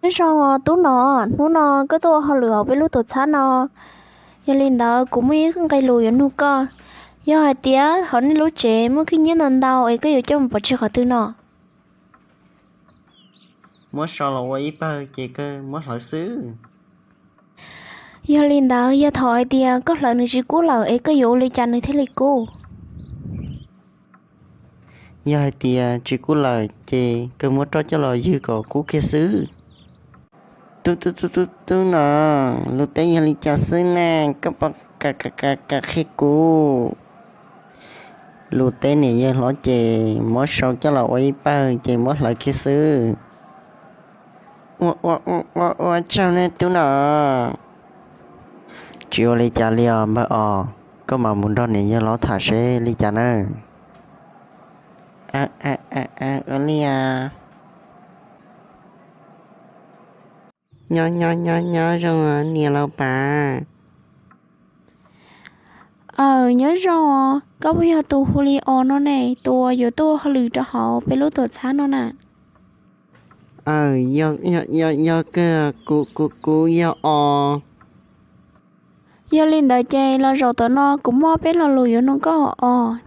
Nyob zoo os tub nom, hnub no koj tuaj ua hauj lwm hauv peb lub tuam txhab no. Yog li ntawd kuv muaj ib nqe lus yuav nug koj. Yog hais tias hauv nej lub tsev muaj khib nyiab ntau ntau es koj yuav coj mus pov tseg qhov twg no? Muab sau los ua ib pawg ces kawg muab hlawv xwb. Yog li ntawd yog thaum hais tias koj hlawv nws tsis kub lawm es koj yuav ua li cas nws thiaj li kub? Yog hais tias tsis kub lawm ces kawg muab roj coj los ywg kom kub kiag xwb. Tub tub tub tub tub no, lus teb yog li cas xwb na, koj puas kam qhia kuv? Lus teb niam yawg hlob ces muab sau coj los ua ib pawg ces muab hlawv kiag xwb. Ua ua ua ua tsaug nej tub no. Tsis ua li cas li os npawg os, koj mam mus nrog niam yawg hlob tham seb li cas nawb. Ua li os. Nyob nyob nyob nyob zoo niam laus pav. Aws, nyob zoo os, koj puas yog tus hu li os no ne, tus uas yuav tuaj ua hauj lwm rau hauv peb lub tuam txhab no na? Aws, yog kawg, kuv kuv kuv yog os. Yog li ntawd ces los zaum tom no kuv muaj peb lo lus yuav nug koj os.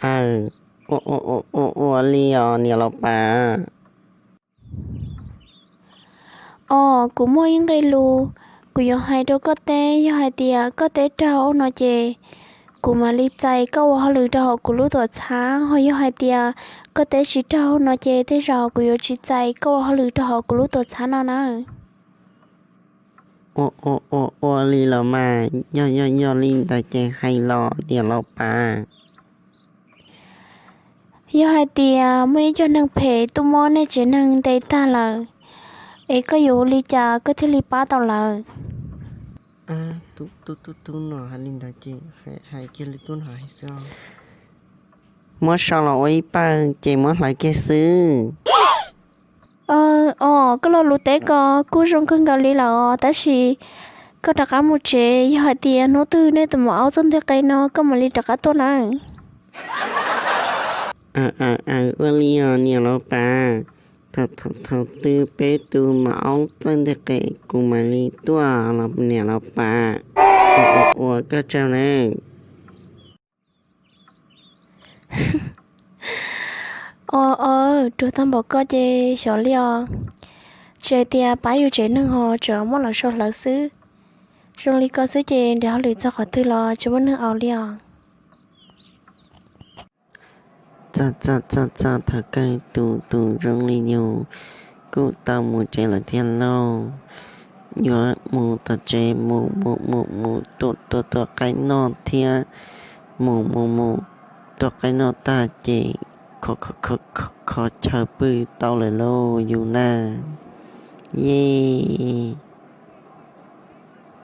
Aws, ua ua ua ua li os niam laus pav. Os, kuv muaj ib nqe lus kuv yuav hais rau koj teb, yog hais tias koj teb raug no ces kuv mam li txais koj ua hauj lwm rau hauv kuv lub tuam txhab, ho yog hais tias koj teb tsis raug no ces tej zaum kuv yuav tsis txais koj ua hauj lwm rau hauv kuv lub tuam txhab no na. Ua ua ua ua li los mas, yog yog yog li ntawd ces hais los niam laus pav. Yog hais tias muaj ib co neeg phem tuaj muab nej tsev neeg ntes tag lawm, es koj yuav ua li cas koj thiaj li pab tau lawv? Tub tub tub no hais li ntawd ces hais kiag li tub no hais xwb. Muab sau los ua ib pawg ces muab hlawv kiag xwb. Os, koj lo lus teb ko kuj zoo kawg nkaus li lawm os, tab sis koj rov qab mus tsev, yog hais tias hnub twg nej tus maum aub txawj nteg qe no koj mam li rov qab tuaj nawb. Aws, ua li os niam laus pav, thaum twg peb tus maum aub txawj nteg qe kuv mam li tuaj los niam laus pav. Ua ua ua koj tsaug nawb. Os, ruam tag npaum koj ces xyov li os. Tsis hais tias pab yus tsev neeg ho tseem muab los sau hlawv xwb. Zoo li koj xwb ces nrhiav hauj lwm txog qhov twg los tsis muaj neeg au li os. Txog txog txog txog thaum kawg tus tus zoo li yus kuj tau mus tsev lawm thiab lauj. Yuav mus tom tsev mus mus mus mus tua tua tua qaib noj thiab mus mus mus tua qaib noj tag ces kho kho kho chaw pw tau lawm lauj yus na. Yeej.